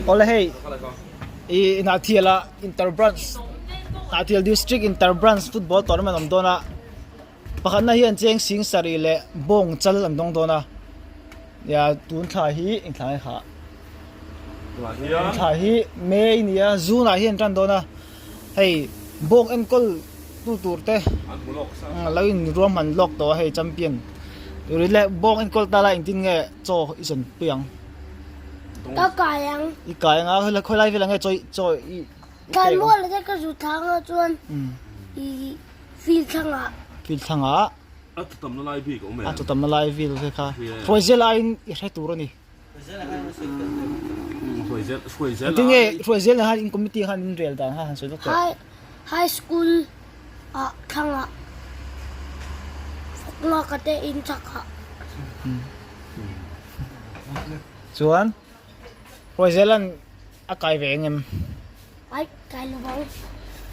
Awle hei i Hnahthial ah inter branch Hnahthial district inter branch football tournament a awm dawn a pakhatna hian cheng sing sarih leh bawng chal an dawng dawn a nia tun thla hi eng thla nge khah tun thla hi May nia June ah hian tan dawn a hei bawng enkawl tu tur te lo in ruahman lawk tawh a hei champion turin leh bawng enkawl ta la engtin nge chaw i zawn pui ang. Ka kai ang. I kai ang a khawi khawi lai velah nge chaw chaw i Tlan mual te ka zu thang a chuan i field thlangah. Field thlangah. A tutamna lai bik a awm em? A tutamna lai vel te kha. Hruaizel aiin i hre tur a ni. Hruaizel hruaizel Engtin nge hruaizel nen khan in committee khan in rel dan kha han sawi lawk teh. High high school ah thlangah fawkna ka te in chakah. Chuan Hruaizelan a kai ve engem? Ai kai lo vang.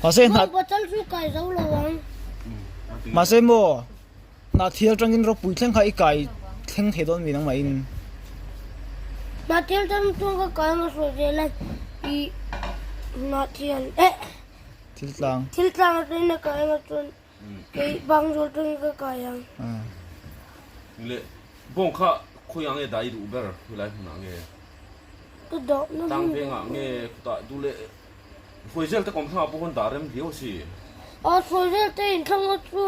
Mahse hna Bottle chu kai zo lo ang. Mahse maw hna thial tangin ropui thleng kha i kai thleng thei dawn mi nangmah in. Hna thial tang chuan ka kai anga Hruaizelan i hna thial eh Thil tlang. Thil tlang atangin a kai anga chuan Kei bang zawl tangin ka kai ang. Le bawng kha khawi ah nge dah i duh ber khawi lai hmunah nge? Ka dah na hmun. Tlang vengah nge khutah duh leh Hruaizel te kawm thlangah pawh khawn dah rem viau a si. A Hruaizel te in thlanga chu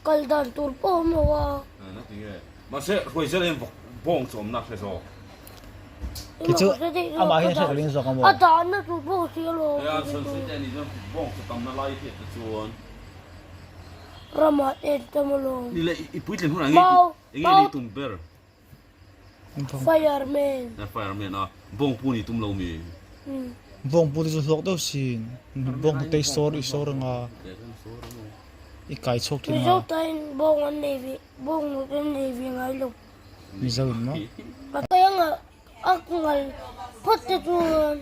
kal dan tur pawh a awm lo a. Na ti nge. Mahse Hruaizel hian vawk bawng chu awmna hre zawk. Khi chu amah hian hre ka ring zawk a maw? A dahna tur pawh a si alawm. Hei an sawi sawi te a nih chuan bawng chu tamna lai hriat te chuan. Ramah te an tam alawm. Ni le i puitlin hunah nge enge ni tum ber? Fireman. Fireman a bawngpu ni tum lo mi? Bawngpu te chu hlawk deuh sin. Bawngpu te i sawr i sawr anga i kai chhuak thin a. Mizo tain bawng an nei ve bawng an nei ve ngai lo. Mizo in maw? Ka kai anga a ngal phawt te chuan.